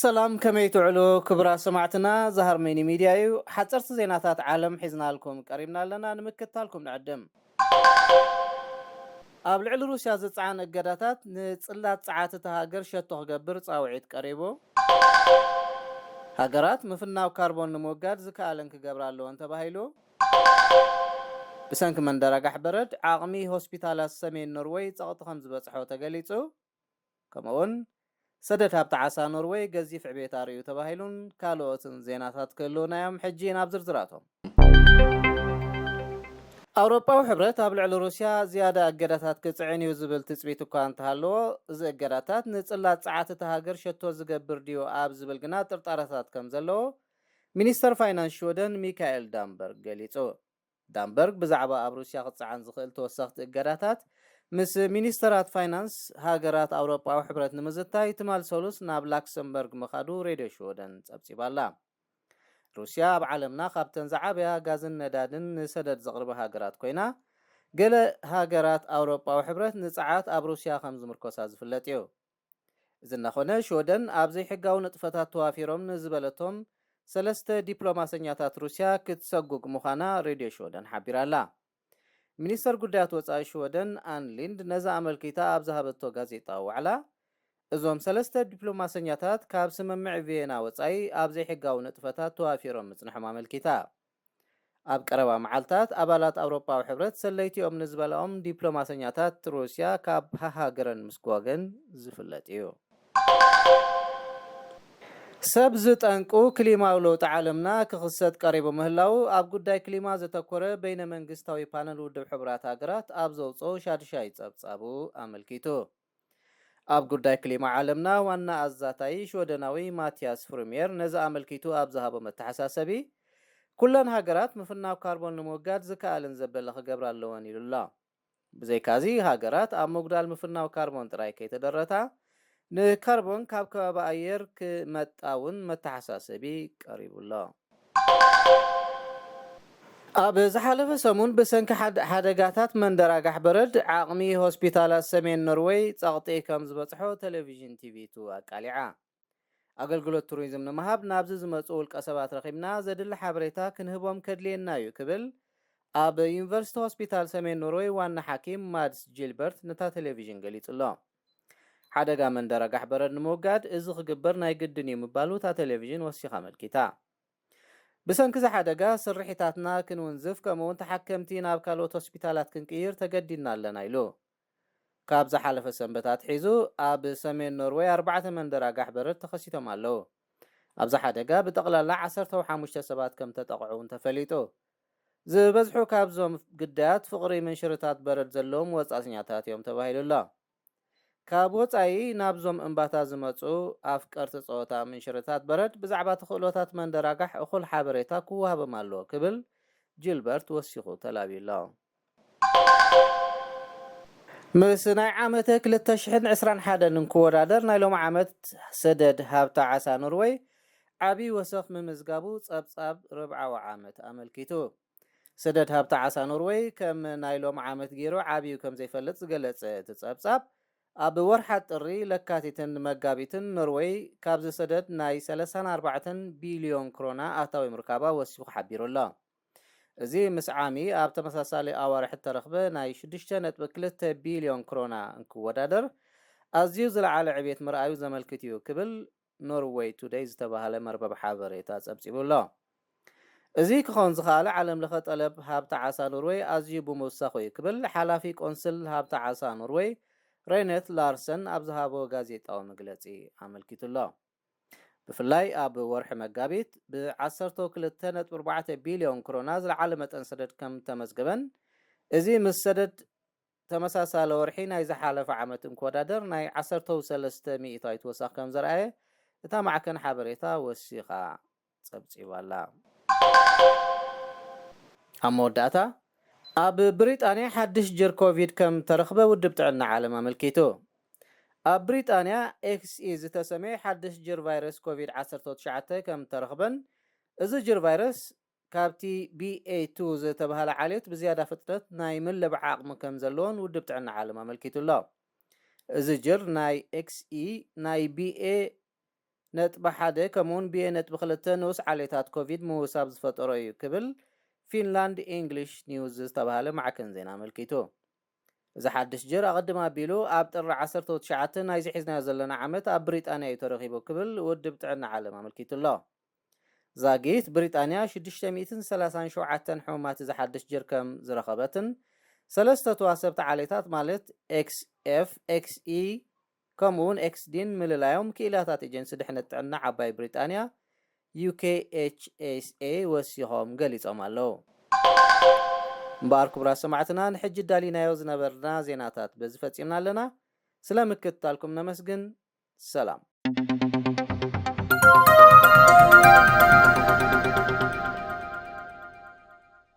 ሰላም፣ ከመይ ትውዕሉ ክቡራት ሰማዕትና? ዛሃርመኒ ሚድያ እዩ። ሓፀርቲ ዜናታት ዓለም ሒዝናልኩም ቀሪብና ኣለና፣ ንምክታልኩም ንዕድም። ኣብ ልዕሊ ሩስያ ዝፀዓን እገዳታት ንፅላት ፀዓት እታ ሃገር ሸቶ ክገብር ፃውዒት ቀሪቡ። ሃገራት ምፍናው ካርቦን ንምውጋድ ዝከኣለን ክገብራ ኣለወን ተባሂሉ። ብሰንኪ መንደራጋሕ በረድ ዓቕሚ ሆስፒታላት ሰሜን ኖርወይ ፀቕጢ ከም ዝበፅሖ ተገሊፁ። ከምኡውን ሰደድ ሃብቲ ዓሳ ኖርወይ ገዚፍ ዕቤት ኣርእዩ ተባሂሉን ካልኦትን ዜናታት ክህልውና እዮም። ሕጂ ናብ ዝርዝራቶም። ኣውሮጳዊ ሕብረት ኣብ ልዕሊ ሩስያ ዝያዳ እገዳታት ክጽዕን እዩ ዝብል ትጽቢት እኳ እንተሃለዎ፣ እዚ እገዳታት ንጽላት ጸዓት እታ ሃገር ሸቶ ዝገብር ድዩ ኣብ ዝብል ግና ጥርጣረታት ከም ዘለዎ ሚኒስተር ፋይናንስ ሽወደን ሚካኤል ዳምበርግ ገሊጹ። ዳምበርግ ብዛዕባ ኣብ ሩስያ ክጸዓን ዝኽእል ተወሰኽቲ እገዳታት ምስ ሚኒስተራት ፋይናንስ ሃገራት ኣውሮጳዊ ሕብረት ንምዝታይ ትማል ሰሉስ ናብ ላክሰምበርግ ምኻዱ ሬድዮ ሽወደን ጸብጺባ ኣላ። ሩስያ ኣብ ዓለምና ካብተን ዝዓበያ ጋዝን ነዳድን ንሰደድ ዘቕርባ ሃገራት ኮይና፣ ገለ ሃገራት ኣውሮጳዊ ሕብረት ንጸዓት ኣብ ሩስያ ከም ዝምርኮሳ ዝፍለጥ እዩ። እዚ እናኾነ፣ ሽወደን ኣብ ዘይሕጋዊ ንጥፈታት ተዋፊሮም ንዝበለቶም ሰለስተ ዲፕሎማሰኛታት ሩስያ ክትሰጉግ ምዃና ሬድዮ ሽወደን ሓቢራ ኣላ። ሚኒስተር ጉዳያት ወጻኢ ሽወደን ኣን ሊንድ ነዚ ኣመልኪታ ኣብ ዝሃበቶ ጋዜጣዊ ዋዕላ፣ እዞም ሰለስተ ዲፕሎማሰኛታት ካብ ስምምዕ ቪየና ወጻኢ ኣብ ዘይሕጋዊ ንጥፈታት ተዋፊሮም ምጽንሖም ኣመልኪታ። ኣብ ቀረባ መዓልታት ኣባላት ኣውሮጳዊ ሕብረት ሰለይቲኦም ንዝበላኦም ዲፕሎማሰኛታት ሩስያ ካብ ሃሃገረን ምስጓገን ዝፍለጥ እዩ። ሰብ ዝጠንቁ ክሊማዊ ለውጢ ዓለምና ክኽሰት ቀሪቡ ምህላዉ ኣብ ጉዳይ ክሊማ ዘተኮረ በይነ መንግስታዊ ፓነል ውድብ ሕቡራት ሃገራት ኣብ ዘውፅኦ ሻድሻይ ጸብጻቡ ኣመልኪቱ። ኣብ ጉዳይ ክሊማ ዓለምና ዋና ኣዛታይ ሽወደናዊ ማቲያስ ፍሩሜር ነዚ ኣመልኪቱ ኣብ ዝሃቦ መተሓሳሰቢ፣ ኩለን ሃገራት ምፍናው ካርቦን ንምውጋድ ዝከኣልን ዘበለ ክገብራ ኣለወን ኢሉ ኣሎ። ብዘይካዚ ሃገራት ኣብ ምጉዳል ምፍናው ካርቦን ጥራይ ከይተደረታ ንካርቦን ካብ ከባቢ ኣየር ክመጣ እውን መተሓሳሰቢ ቀሪቡ ኣሎ። ኣብ ዝሓለፈ ሰሙን ብሰንኪ ሓድ- ሓደጋታት መንደራጋሕ በረድ ዓቕሚ ሆስፒታላት ሰሜን ኖርወይ ጸቕጢ ከም ዝበጽሖ ቴሌቪዥን ቲቪ ቱ ኣቃሊዓ። ኣገልግሎት ቱሪዝም ንምሃብ ናብዚ ዝመጹ ውልቀ ሰባት ረኺብና ዘድሊ ሓበሬታ ክንህቦም ከድልየና እዩ ክብል ኣብ ዩኒቨርሲቲ ሆስፒታል ሰሜን ኖርወይ ዋና ሓኪም ማድስ ጂልበርት ነታ ቴሌቪዥን ገሊጹ ኣሎ። ሓደጋ መንደራጋሕ በረድ ንምውጋድ እዚ ክግበር ናይ ግድን እዩ ምባሉ እታ ቴሌቪዥን ወሲኻ ኣመልኪታ። ብሰንኪ እዚ ሓደጋ ስርሒታትና ክንውንዝፍ ከምኡውን ተሓከምቲ ናብ ካልኦት ሆስፒታላት ክንቅይር ተገዲድና ኣለና ኢሉ። ካብ ዝሓለፈ ሰንበት ኣትሒዙ ኣብ ሰሜን ኖርወይ ኣርባዕተ መንደራጋሕ በረድ ተኸሲቶም ኣለዉ። ኣብዚ ሓደጋ ብጠቕላላ ዓሰርተ ሓሙሽተ ሰባት ከም ተጠቕዑ እውን ተፈሊጡ። ዝበዝሑ ካብዞም ግዳያት ፍቕሪ ምንሽርታት በረድ ዘለዎም ወጻእተኛታት እዮም ተባሂሉ ኣሎ። ካብ ወጻኢ ናብዞም እምባታት ዝመጹ ኣፍቀርቲ ጸወታ ምንሽርታት በረድ ብዛዕባ ተኽእሎታት መንደራጋሕ እኹል ሓበሬታ ክወሃቦም ኣለዎ ክብል ጂልበርት ወሲኹ ተላብዩ ኣሎ። ምስ ናይ ዓመተ ክልተ ሽሕን ዕስራን ሓደን እንክወዳደር ናይ ሎሚ ዓመት ሰደድ ሃብቲ ዓሳ ኖርወይ ዓብዪ ወሰኽ ምምዝጋቡ ጸብጻብ ርብዓዊ ዓመት ኣመልኪቱ። ሰደድ ሃብቲ ዓሳ ኖርወይ ከም ናይ ሎሚ ዓመት ገይሩ ዓብዩ ከም ዘይፈልጥ ዝገለጸ እቲ ጸብጻብ፣ ኣብ ወርሓት ጥሪ፣ ለካቲትን መጋቢትን ኖርወይ ካብዚ ሰደድ ናይ ሰላሳን ኣርባዕተን ቢልዮን ክሮና ኣታዊ ምርካባ ወሲኹ ሓቢሩ ኣሎ። እዚ ምስ ዓሚ ኣብ ተመሳሳሊ ኣዋርሕ እተረኽበ ናይ ሽዱሽተ ነጥቢ ክልተ ቢልዮን ክሮና እንክወዳደር ኣዝዩ ዝለዓለ ዕቤት ምርኣዩ ዘመልክት እዩ ክብል ኖርወይ ቱደይ ዝተባህለ መርበብ ሓበሬታ ጸብጺቡ ኣሎ። እዚ ክኸውን ዝኸኣለ ዓለም ለኸ ጠለብ ሃብቲ ዓሳ ኖርወይ ኣዝዩ ብምውሳኹ እዩ ክብል ሓላፊ ቆንስል ሃብቲ ዓሳ ኖርወይ ሬነት ላርሰን ኣብ ዝሃቦ ጋዜጣዊ መግለጺ ኣመልኪቱ ኣሎ። ብፍላይ ኣብ ወርሒ መጋቢት ብ ዓሰርተ ክልተ ነጥቢ ኣርባዕተ ቢልዮን ክሮና ዝለዓለ መጠን ሰደድ ከም ተመዝገበን፣ እዚ ምስ ሰደድ ተመሳሳሊ ወርሒ ናይ ዝሓለፈ ዓመት እንክወዳደር ናይ ዓሰርተ ሰለስተ ሚእታዊት ወሳኽ ከም ዘርኣየ እታ ማዕከን ሓበሬታ ወሲኻ ጸብጺባ ኣላ። ኣብ መወዳእታ፣ ኣብ ብሪጣንያ ሓድሽ ጅር ኮቪድ ከም ተረኽበ ውድብ ጥዕና ዓለም ኣመልኪቱ። ኣብ ብሪጣንያ ኤክስኢ ዝተሰመየ ሓድሽ ጅር ቫይረስ ኮቪድ ዓሰርተ ትሽዓተ ከም ተረኽበን፣ እዚ ጅር ቫይረስ ካብቲ ቢኤ ቱ ዝተባህለ ዓሌት ብዝያዳ ፍጥነት ናይ ምልባዕ ዓቕሚ ከም ዘለዎን ውድብ ጥዕና ዓለም ኣመልኪቱ ኣሎ። እዚ ጅር ናይ ኤክስኢ ናይ ቢኤ ነጥቢ ሓደ ከምኡውን ብኤ ነጥቢ ክልተ ንኡስ ዓሌታት ኮቪድ ምውሳብ ዝፈጠሮ እዩ ክብል ፊንላንድ ኢንግሊሽ ኒውስ ዝተባህለ ማዕከን ዜና ኣመልኪቱ። እዚ ሓድሽ ጀር ኣቐድም ኣቢሉ ኣብ ጥሪ ዓሰርተ ትሽዓተ ናይዚ ሒዝናዮ ዘለና ዓመት ኣብ ብሪጣንያ እዩ ተረኺቡ ክብል ውድብ ጥዕና ዓለም ኣመልኪቱ ኣሎ። ዛጊት ብሪጣንያ ሽዱሽተ ሚእትን ሰላሳን ሸውዓተን ሕሙማት እዚ ሓድሽ ጀር ከም ዝረኸበትን ሰለስተ ተዋሰብቲ ዓሌታት ማለት ኤክስኤፍ፣ ኤክስኢ ከምኡ እውን ኤክስዲን ምልላዮም ክኢላታት ኤጀንሲ ድሕነት ጥዕና ዓባይ ብሪጣንያ ዩ ኬ ኤች ኤስ ኤ ወሲኾም ገሊጾም ኣለዉ። እምበኣር ክቡራት ሰማዕትና ንሕጂ ዳሊናዮ ዝነበርና ዜናታት በዚ ፈጺምና ኣለና። ስለ ምክትታልኩም ነመስግን። ሰላም።